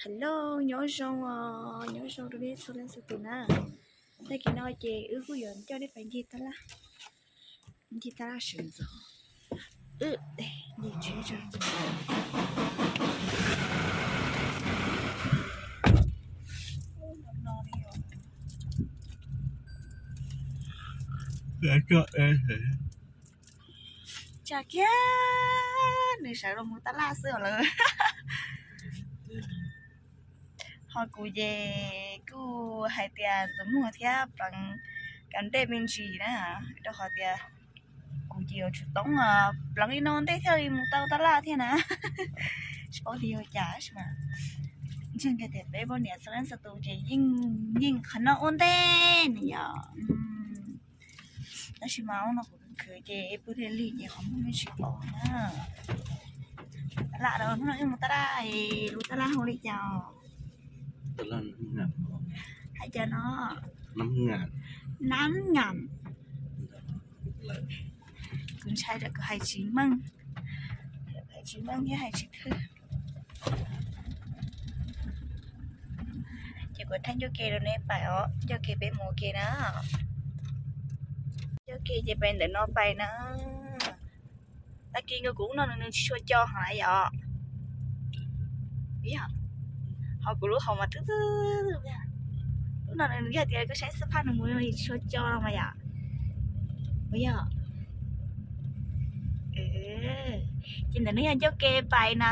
Hello, nyob zoo os, nyob zoo rau nej txhua leej txhua tus na. Tag kis no ces wb kuj yuav coj nej pais ncig taj laj, ncig taj laj sawv ntxov. Wb ncig tsheb tso. Tsam kiag nws sawv los mus taj laj xwb lawm. Ho kuv ces kuj hais tias ntxuav muag thiab pleev kav dej me ntsis na, rau qhov tias kuv ces yuav tsum toob pleev li no ntej thiaj li mus tau taj laj thiab na. Tsis paub tias yog cas tab sis mas ntseeg tias peb poj niam txhua leej txhua tus ces yeej nyeem qhov no ua ntej na yom. Tab sis mas hnub no kuv khwv ces pw thiaj li ces qhov muag yeej tsis pom na. Taj laj, hnub no wb mus taj laj, lub taj laj hu li cas? Hais cas no? Nab Ngam. Kuv ntshai tsam kuv hais tsis meej, hais tsis meej thiab hais tsis thwj. Ces kuv thaij ncauj ke rau nej pais os, ncauj ke peb mus ua ke na. Ncauj ke ces pais ntawm no pais na. Tag kis nkawd kuv lub no nws tsis tshua co heev yom. Ho kuv lub hauv mas twb twb, lub no nws yog tias koj saib xab phaj nws mus li tsis tshua co no mas yom. Puas yog? Ces ntawm no yog ncauj ke pais na,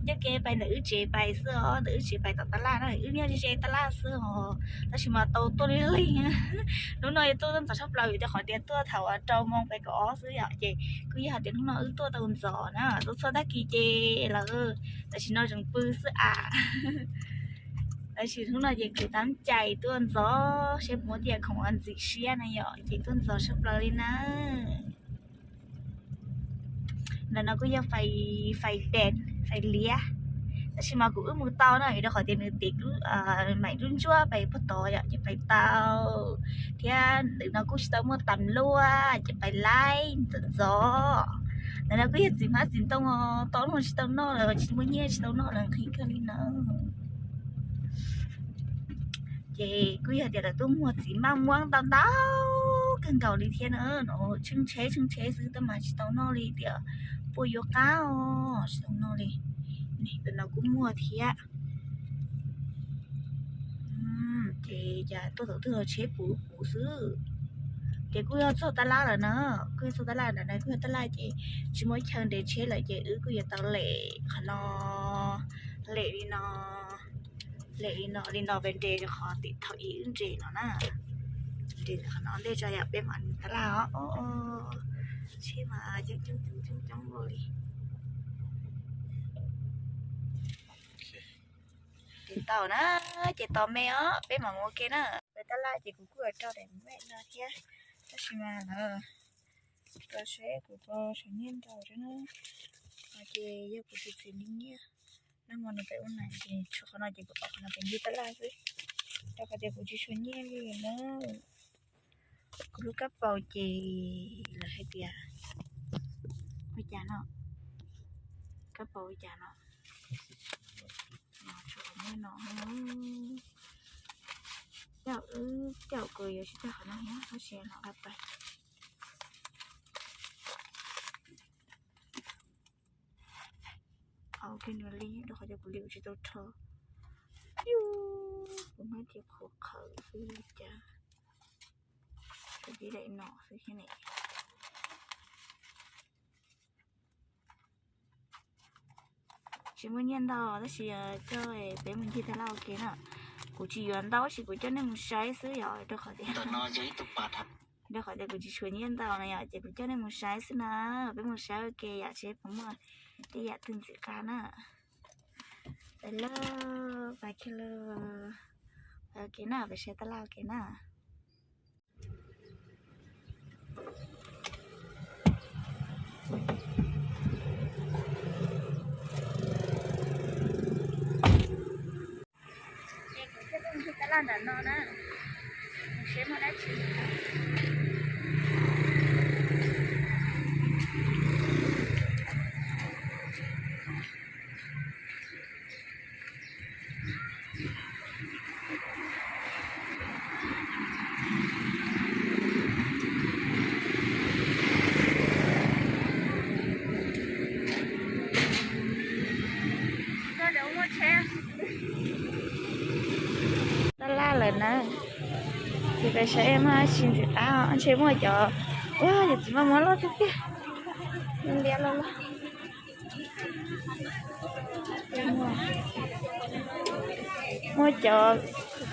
ncauj ke pais ntawm wb tsev pais xwb os, ntawm wb tsev pais tom taj laj na, wb nyob ze ze taj laj xwb os, tab sis mas tau tuaj li li. Hnub no tuaj ntxov tshaj plaws vim rau qhov tias tuaj thaum rau moo pais kaum ob xwb yom, ces kuj yog hais tias hnub no wb tuaj tau ntxov na, tuaj txhua tag kis ces lawm, tam sim no tseem pw xwb as. Tab sis hnub no ces kuv tab cai tuaj ntxov seb puas muaj tej yam khoom ua ntxim siab na yom, ces tuaj ntxov tshaj plaws li na. Ntawm no kuj yog fais, fais dees, fais liab, tab sis mas kuv wb mus tau na vim rau qhov tias nws tim maim lub ntsuab pais puag tod yom, ces pais tau thiab. Ntawm no kuj tsis tau muaj tas luaj ces pais laib ntxov ntxov. Ntawm no kuj yog txiv hmab txiv ntoo os, tau noj tsis tau noj lawm, tsis muaj nyiaj tsis tau noj lawm, nqhis kawg li na. Ces kuj yog tias lawv tuaj muag txiv maj muab ntau ntau kawg nkaus li thiab na. No tsheej tsheb tsheej tsheb xwb tab mas tsis tau noj li tias puas yuav qab os, tsis tau noj li. Ntawm no kuj muag thiab. Ces cas tuaj thaum twg los tsheb puv puv xwb. Ces kuj yog txog taj laj lawm na, kuj yog txog taj laj ntawm no kuj yog taj laj ces tsis muaj chaw nres tsheb lawm ces wb kuj yuav tau lem qhov no, lem li no, lem li no li no pes nres rau qhov tim thaum ub wb nres no na. Nres qhov no ntej tso yom, peb mam mus taj laj os. Tsheb mas coob coob coob coob coob ua li. Ces tau na, ces tos me os, peb mam mus ua ke na. Peb taj laj ces kuv kuj rau daim me no thiab, tab sis mas lawv rau seb kuv tau saum nyiaj ntau na. Ces yog kuv tus txiv li nyiaj, nag hmo nws pem ua neeb ces tshuav qhov no ces kuv ob qhov no pem ncig taj laj xwb, rau qhov tias kuv tsis tshua nyiaj li na. Kuv lub kab paus ces lawv hais tias ua cas no, kab paus ua cas no, tshuav qhov muag no. Tej zaum, tej zaum kuv yuav tsis tag qhov no thiab, tab sis los qab pais. Ua ke nws li, rau qhov tias kuv li kuv tsis tau rho. Kuv hmab ces qhuav qhawv xwb li cas. Kuv li daim no xwb thiab ne. Tsis muaj nyiaj ntau tab sis coj peb mus ncig taj laj ua ke na. Kuv tsis yuav ntau tab sis kuv coj nej mus saib xwb yom, rau qhov tias, rau qhov tias kuv tsis tshua nyiaj ntau na yom, ces kuv coj nej mus saib xwb na. Peb mus saib ua ke yom, seb puas muaj tej yam twg ntxim qab na. Pais lawm, pais kiag lawm. Pais ua ke na, pais saib taj laj ua ke na. Ces kuv thiaj tuaj ncig taj laj nram no na, seb muaj dab tsi. Na, ces peb saib muaj dab tsi ntxim qab, ntshe muaj cov, ua, cov txiv maj muab loj tiag tiag, liab loj loj. Muaj cov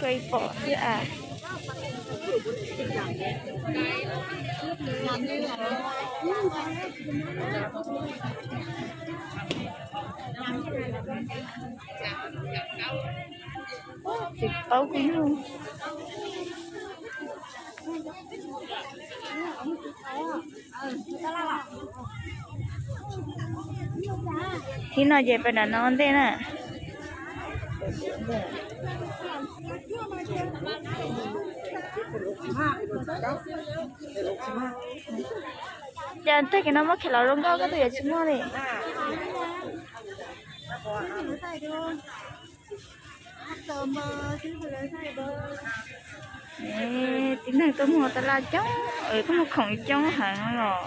kawg pom thiab as. Txiv qaub kub nyuj. Thib no ces peb nram no ua ntej na. Cas tag kis no muab khev los zoo nkauj koj twb yuav tsis muaj li. Tib neeg tuaj muag tab laj coob, tuaj muag khoom coob heev os.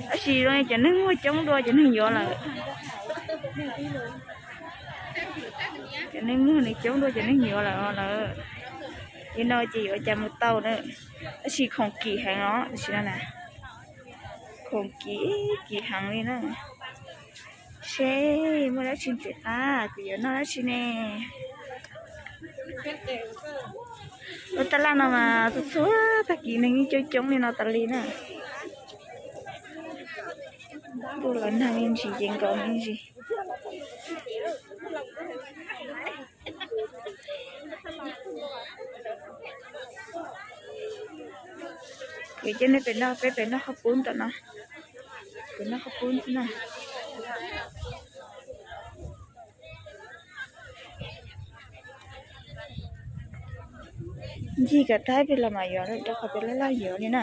Tab sis zoo li cov neeg muag coob dua cov neeg yuav lawm. Cov neeg muag nws coob dua cov neeg yuav lawm os lawm. Li no ces yuav cas mus tau na. Tab sis khoom kim heev os tam sim no na. Khoom kim kim heev li na. Seb muaj dab tsi ntxim qab, kuv yuav noj dab tsi ne. Lub tab laj no mas txhua txhua tag kis neeg yeej coob coob li no tas li na. Ntuj los nag me ntsis ces nkaus me ntsis. Kuv coj nej pem noj, peb pem noj qhov pub tom no. Pem noj qhov pub na. Ncig kom tag pem los mas yuav rau qhov peb laj laj yuav li na.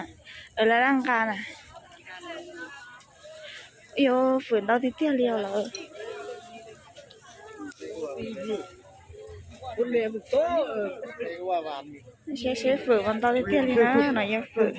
Laj laj nqa na. Yuav fwm ntau tiag tiag li os lawm. Seb seb fwm mas ntau tiag tiag li na, no yog fwm.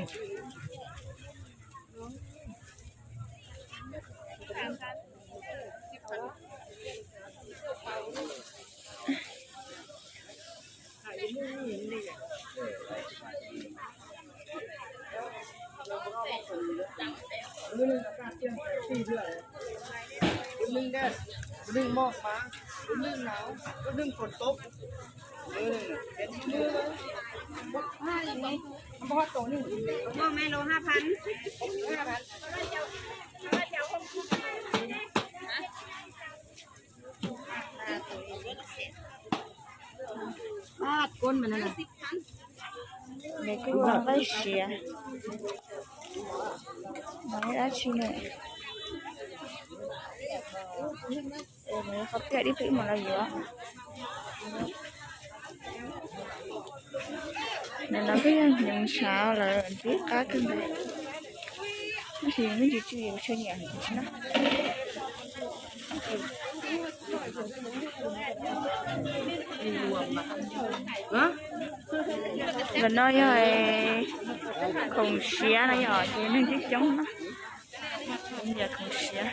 Nws kuj ua nqaij siav, no dab tsi ne. Nws qhov tiaj dib peb mus los yuav. Nim no kuj yog hnyuv ntshav lawm ntxim qab kawg nkaus. Tab sis me ntsis tswj yus tshaw nyiam heev tsis na. Ntawm no yog khoom siav no yog ces neeg coob coob na. Yog khoom siav.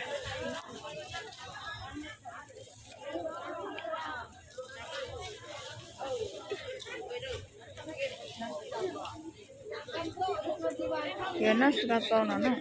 Yuav noj xav tau no na.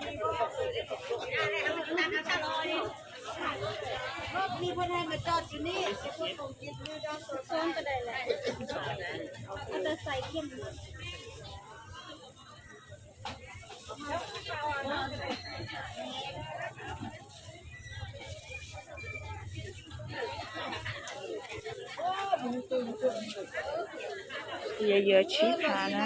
Yog yuav tsib phav na.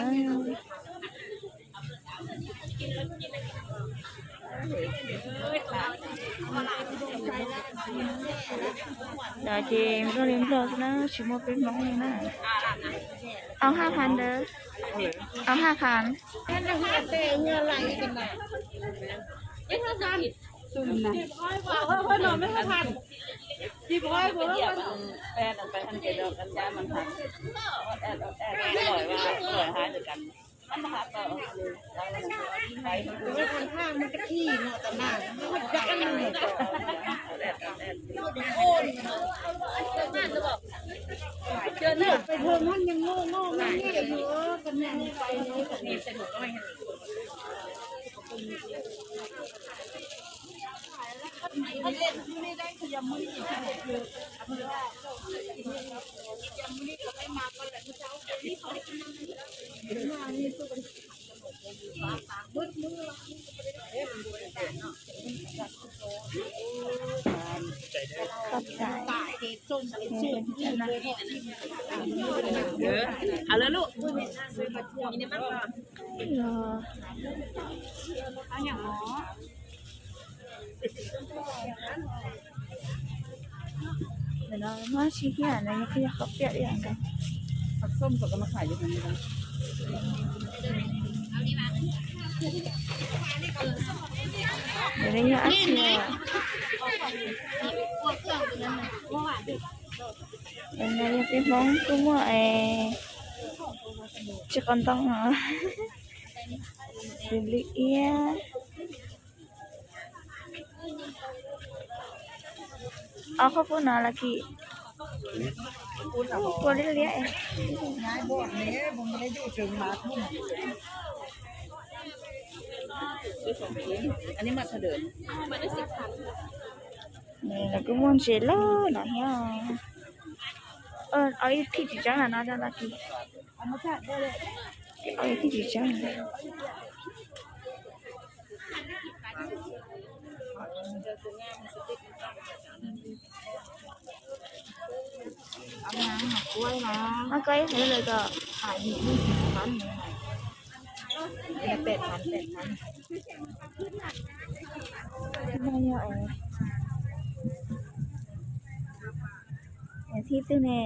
No ces nplog li nplog xwb na, tsis muaj peb Hmoob li na. Au haj phan ntawd, au haj phan. Khov tais. Los, no mas tsis thiab no yog qhov piam li ntawd. Ntawm no yog ab tsi os. Ntawm no yog peb Hmoob kuj muaj es tsis qos ntoo os. Xws li iab. Ob qhov pub no los kis. Pua liab liab. Lawv kuj muaj ntses loj no thiab. Ob ib thij tsis tseeb no no los kis. Ob ib thij tsis tseeb. Ob koj ib qhov lawm kom thib twg ne?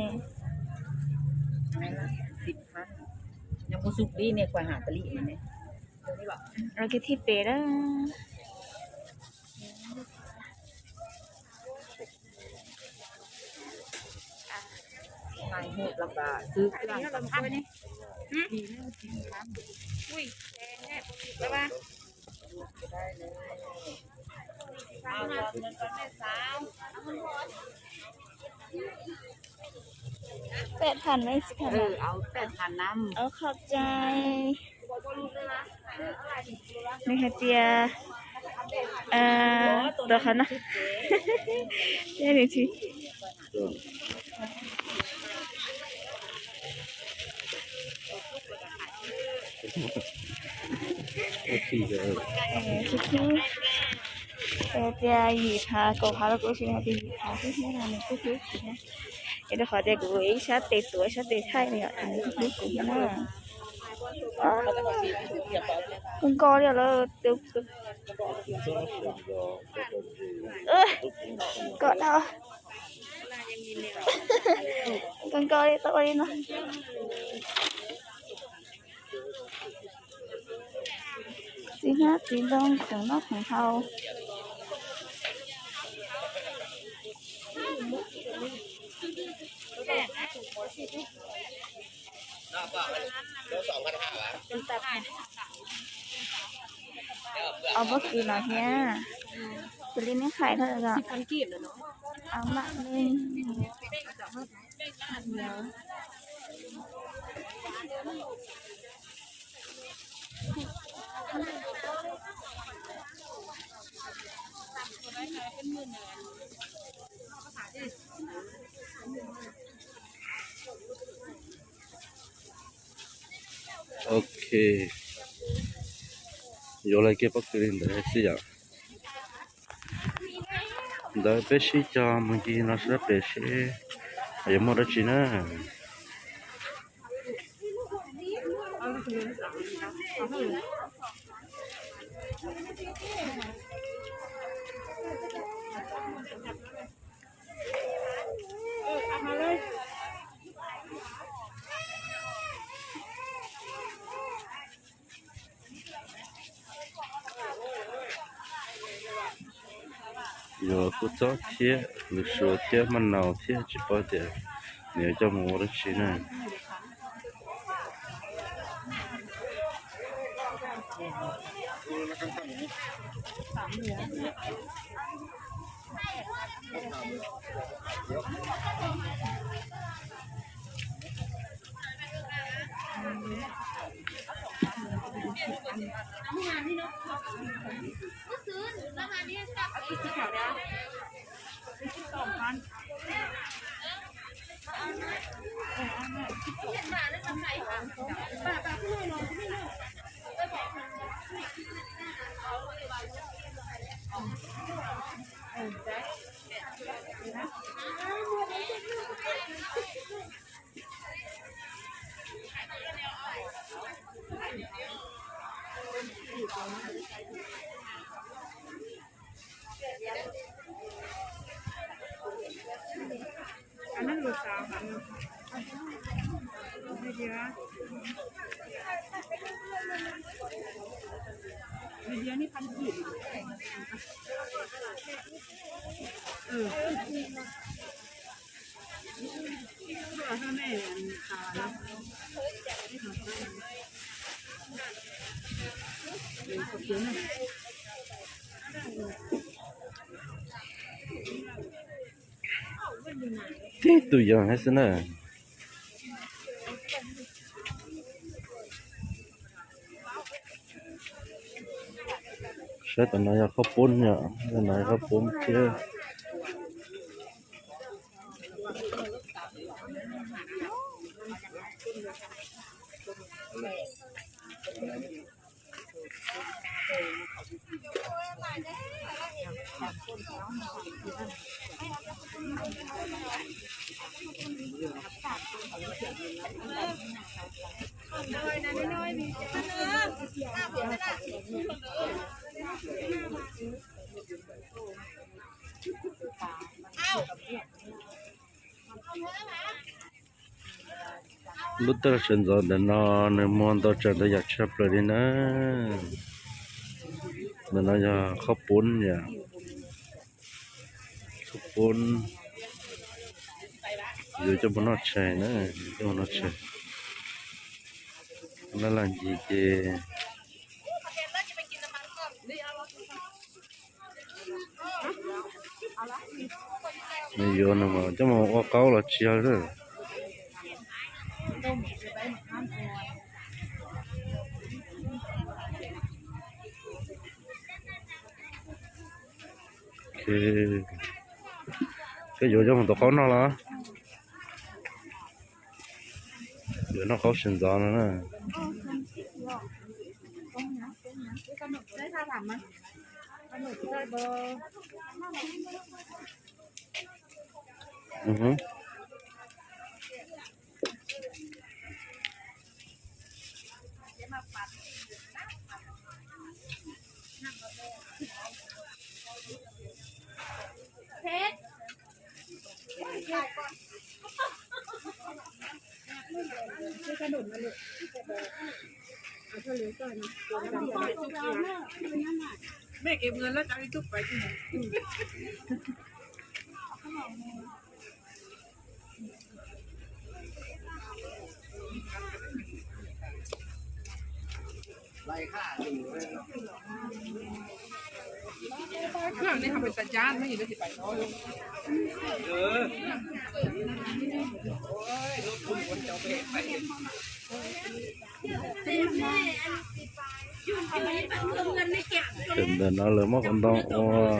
Los kis thib pem lawm. Peb than na, peb than na. Ua khom cai. Nws hais tias, tuav qhov no. Nws tsis, tsis khib. Tias yim phav kaum phav los kuv tsis hais tias yim phav xwb thiab no nws kuj khib thiab. Es rau qhov tias kuv ib sab tes tuav ib sab tes thaij li os, nws kuj khib kuv thiab na. Kawg nkaus li lawm. Kom dhau. Kawg nkaus li tau ua li no. Txiv hmab txiv ntoo khoom noj khoom haus. Ob pob kws no thiab. Xws li neb hais thawj os. Ab mam li. Ok, yuav lawv kiag pob kws li ntawd xwb yom. Ntawd peb sib cog mus ncig no sab pem seb yuav muaj dab tsi na. Yuav kua txob thiab lws suav thiab maj naus thiab tsis paub tias nws yuav coj mus ua dab tsi na. Tib tug yog thiab xwb na. Saib tom no yog qhaub poob, yog no qhaub poob thiab. Lub taub laj sawv ntxov ntawm no nws muag ntau tsav ntau yam tshaj plaws li na. Ntawm no yog qhaub poob yom, qhaub poob yuav coj mus noj tshais na, coj mus noj tshais. Laj laj ncig ces nws yuav nws mas coj mus ua qaub los tsis yog. Koj yuav coj mus tua qaub noj los? Yuav noj qaub sawv ntxov no na. Ntawm no lawv muab qhov ntoo ua.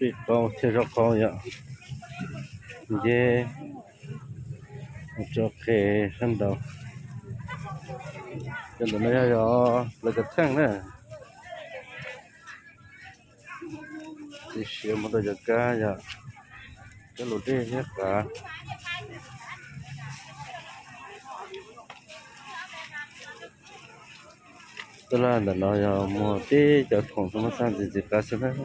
Pib qaub thiaj zaub qaub yom. Nce tso qe sab nraud. Cov ntawm no yog yog lawv cov theej na. Txiv siav mus rau cov kab yom, kab lus dej thiab qav. Taj laj ntawm no yog muag tib cov khoom xwb, muab xaj ntxiv ntxiv qab xwb na.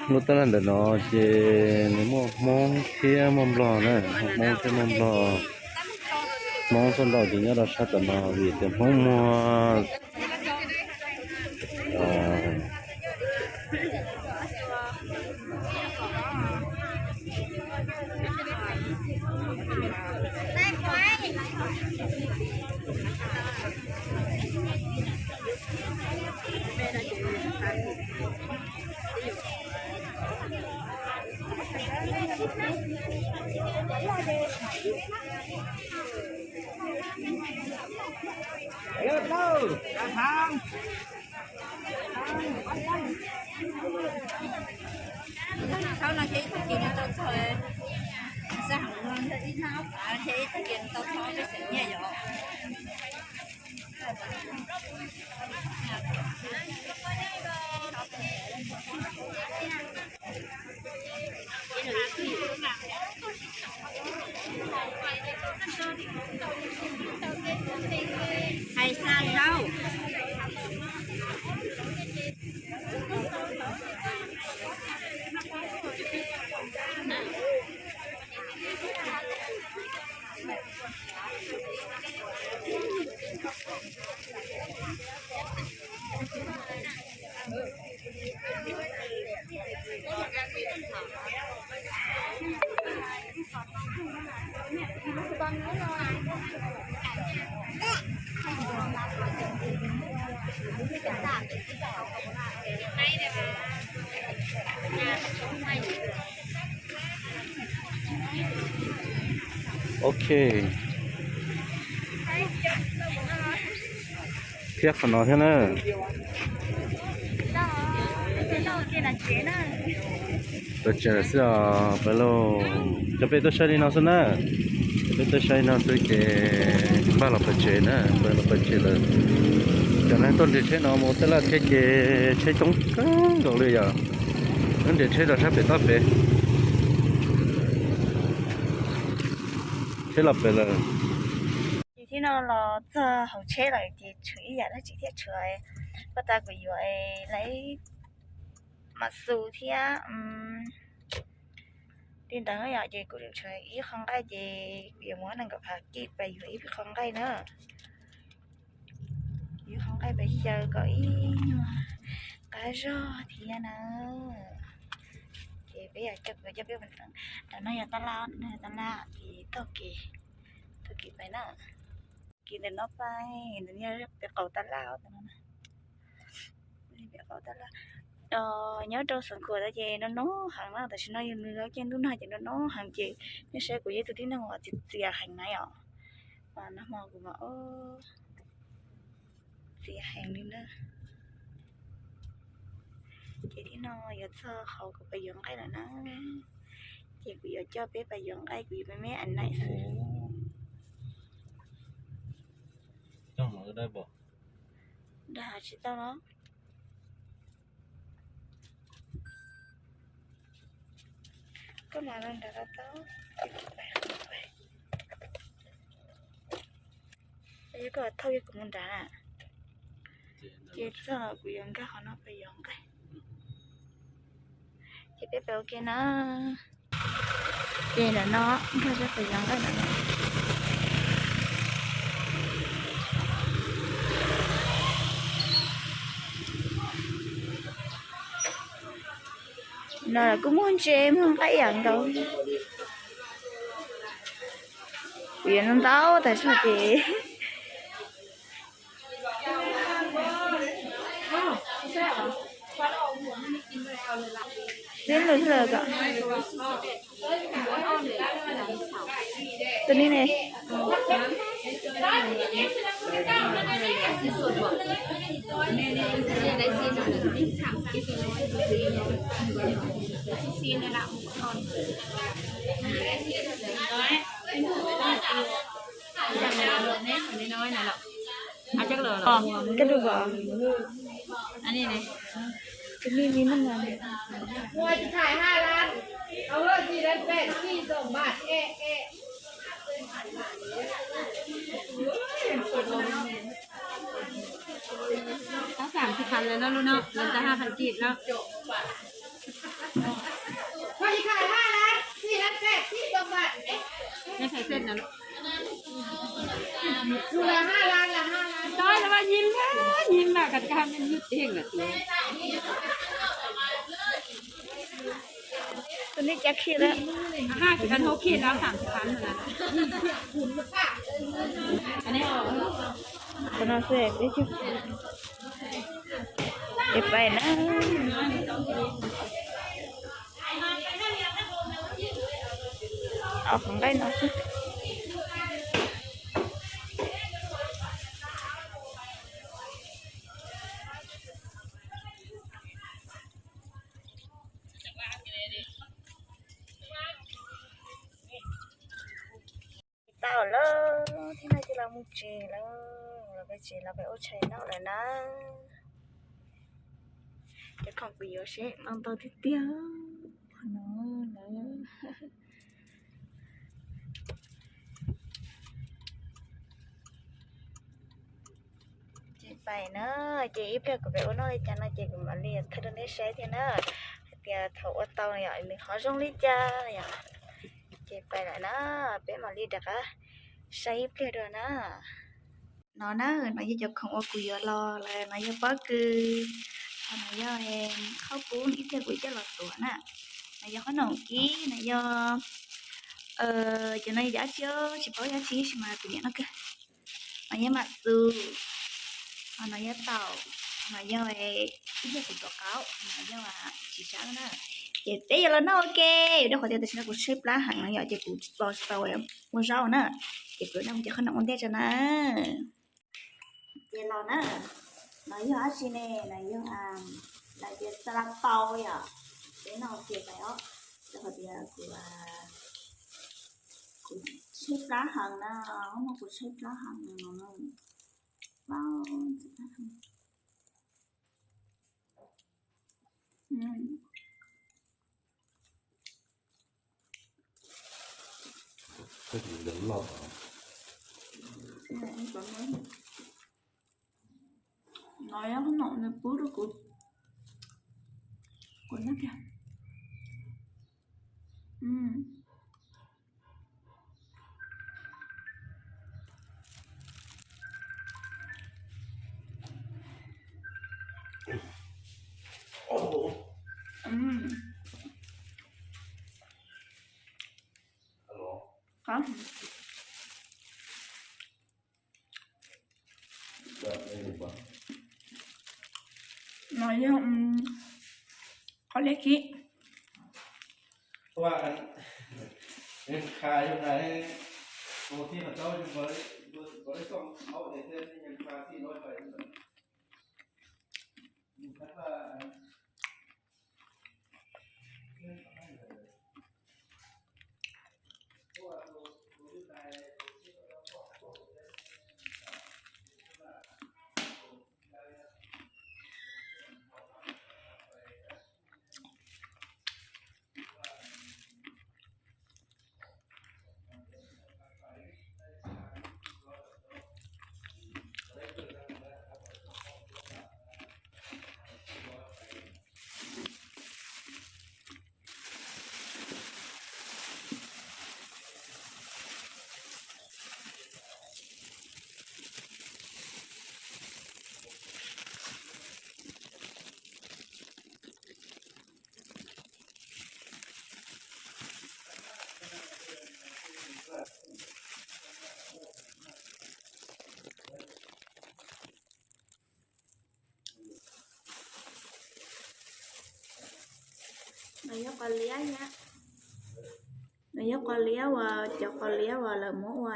Lub tab laj ntawm no ces nws muaj Hmoob thiab muaj Nplog na, muaj Hmoob thiab muaj Nplog. Hmoob txoj ntau ces nyob rau sab tom no vim tias Hmoob muag. Thaub no thiab ib tag kis nws tau txog, xab heev no thiab ib hnab ob phav thiab ib tag kis nws tau txog peb xeem nyiaj yom. Hais xa zaub. Ok. Thiab qhov no thiab na. Pawg tsev lawm xwb os, pawg lauj. Cov peb tuaj saib li no xwb na. Cov peb tuaj saib li no xwb ces npaj los pawg tsev na, npaj los pawg tsev lawm. Cov neeg tuaj nres tsheb no mus tab laj thiab ces tsheb coob kawg nkaus li yom. Lub nres tsheb rau sab pem toj pem. Tsheb los pem lawm. Ces tib no los txog hauv tsheb lawm ces tshuav ib yam dab tsi thiab, tshuav, pab tas kuv yuav lawv mam xus thiab li ntawd yom. Ces kuv tshuav ib qho nqaij ces kuv yuav muab nees nkaum phav kij pab yuav ib qho nqaij na. Ib qho nqaij pab xyaw kom ib nyuag qab zog thiab na. Ces peb yog coj, kuv coj peb, tam no yog tab laj, no yog tab laj ces taug kev, taug kev pais na. Kev ntawm no pais ntawm no pem qaum tab laj, pem qaum tab laj. Nyob rau Xeev Khuam no ces no no heev na, tam sim no yog nws lub caij ntuj nag ces no no heev ces nej saib kuv yog ib tug tib neeg uas txias txias heev na yom. Nag hmo kuv mas txias heev li na. Ces tib no yuav txog qhov kuv pais yuav nqaij lawm na. Ces kuv yuav coj peb pais yuav nqaij, kuv yuav me me a naim xwb. Nrog tsis tau los? Koj mam li nrad tau. Yog koj thauj yog kuv mus nrad na. Ces txog los kuv yuav nkag qhov no pem yuav nqaij. Ces peb pem ua ke na. Ces ntawm no nkag sab pem yuav nqaij ntawm no. No kuj muaj ntses muaj nqaij ib yam nkaus. Kuv yuav ntau ntau tas zog ces twb lwj lawm kom tus ni ne. Koj lub vos. Tus ni li no. Ob xam xi khas lawm no, lub no lawv tau ha khas kib no. Nyiam mas, nyiam mas, kab kab me nyuj teg lawm. Tus ni cas khi lawm. Ha, xi khas hauv khi no xam xi khas no. Qhov no xwb peb cog. Ces pais na. Qhov nqaij no xwb. Tau lawm, thiab no ces los mus tsev lawm, los pem tsev los pem ua tshais noj lawm na. Cov khoom kuv yuav seb ntau ntau tiag tiag. Qhov no lawm. Ces pais na, ces ib pliag kuv pem ua noj li cas no ces kuv mam li thaij rau nej saib thiab na, hais tias thaum ua tau yom nws ho zoo li cas yom. Ces pais lawm na, peb mam li rov qab saib ib pliag dua na. No na, no yog cov khoom uas kuv yuav los lawm, no yog pob kws, ho no yog qhaub poob ib pliag kuv coj los tuav na. No yog qhob noom kib, no yog, cov no yog dab tsi tsis paub dab tsi tab sis mas kuv nyiam noj kawg. No yog mam xus, ho no yog taum, no yog ib pliag kuv tuav qaub, no yog tsis sab na. Ces peb yuav los noj ua ke, rau qhov tias tam sim no kuv tshaib plab heev no yom, ces kuv los tsis tau ua zaub na, ces kuv noj cov qhob noom ua ntej tso na. Ces los na, no yog dab tsi ne, no yog, lawv tias xa la pau yom, peb noj ua ke pais os, rau qhov tias kuv, kuv tshaib plab heev na, hnub no kuv tshaib plab heev no, pab. No yog qhob noom nws pub rau kuv, kuv noj kiag. Qab. No yog qhov liab kib. No yog qos liab thiab. No yog qos liab uas, cov qos liab uas lawv muab ua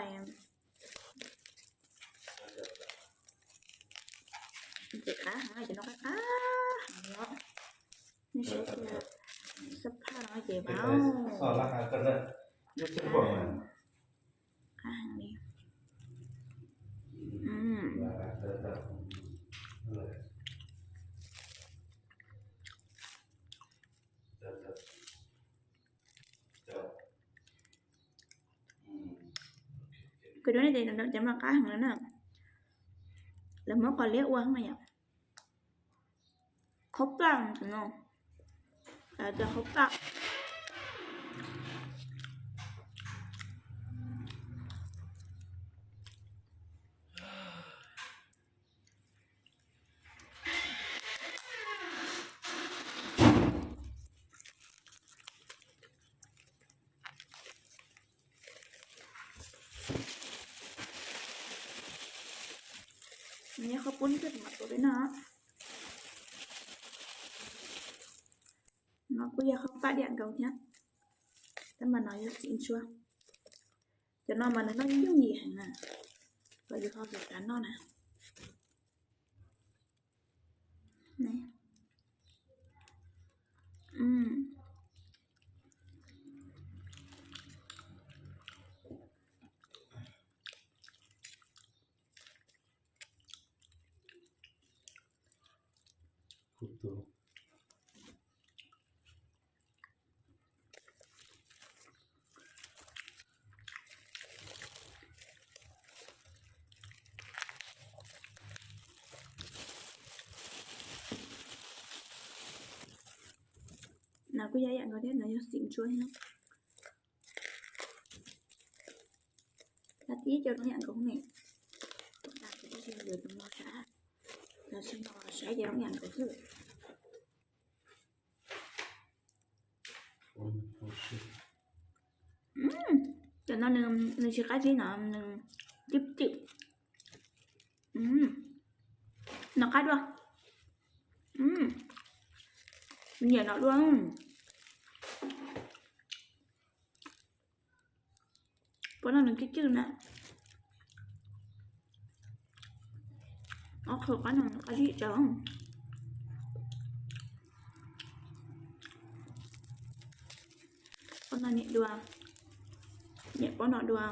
ntxim qab heev, cov no qab qab heev li. Nej saib tias xab phaj no ces vau, qab heev li. Kuv dua nej ces cov mas qab heev li na. Lawv muab qos liab ua na yom. Khaub paj no, cov khaub paj. Nws yog khaub poob thiab, kuv mam tuav peb noj. No kuj yog khaub paj diam nkaus thiab, tab mas no yog xim ntsuab. Cov no mas nws noj yooj yim heev na, kom yus ho xav xav noj na. No kuj yog ib yam nkaus thiab, no yog xim ntsuab thiab. Tab sis cov no yam nkaus ne, tab sis yuav tus no saib, tab sis no saib ces no yam nkaus xwb. Cov no nws tsis qab zib no, nws cwb cwb. No qab dua. Nyiam no dua. Pob no nws cwb cwb na. Ob qhov qab no qab zib tsawv. Pob no nyiam dua, nyiam pob no dua.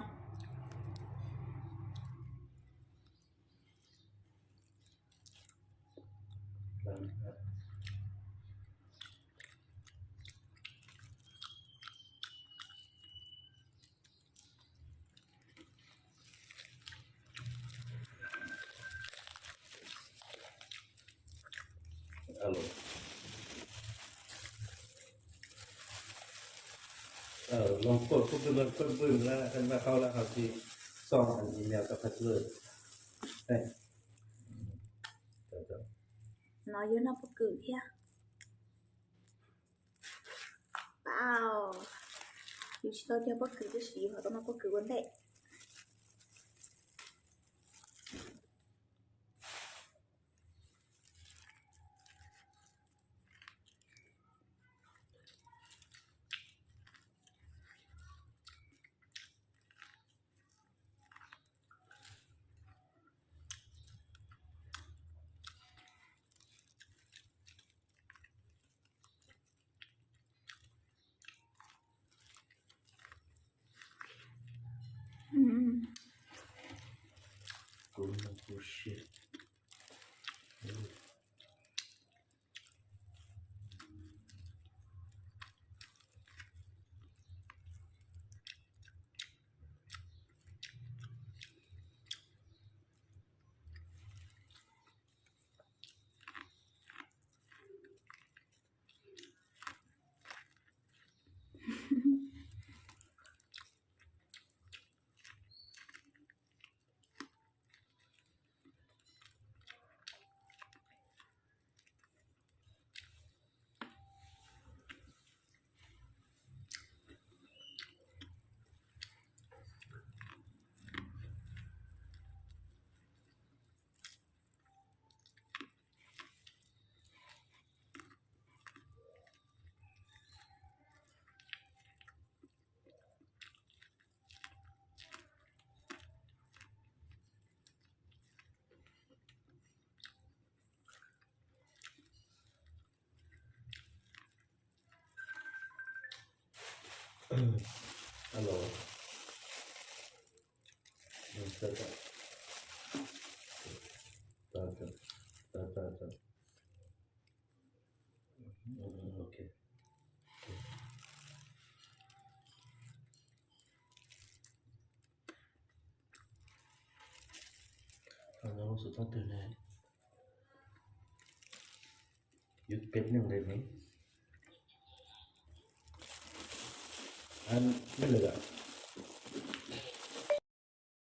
Loo kuaj kuj pw, kuaj pw lawm, vaj hauv lawm ho tsis xoj, tsis nyas tau qhov twg. No yog noj pob kws thiab. Wow, yus tsis tau cog pob kws tab sis yus ho tau noj pob kws ua ntej. Alo. Xov tooj twg ne? Yus peb neeg ntawd ne. Nej lwm a?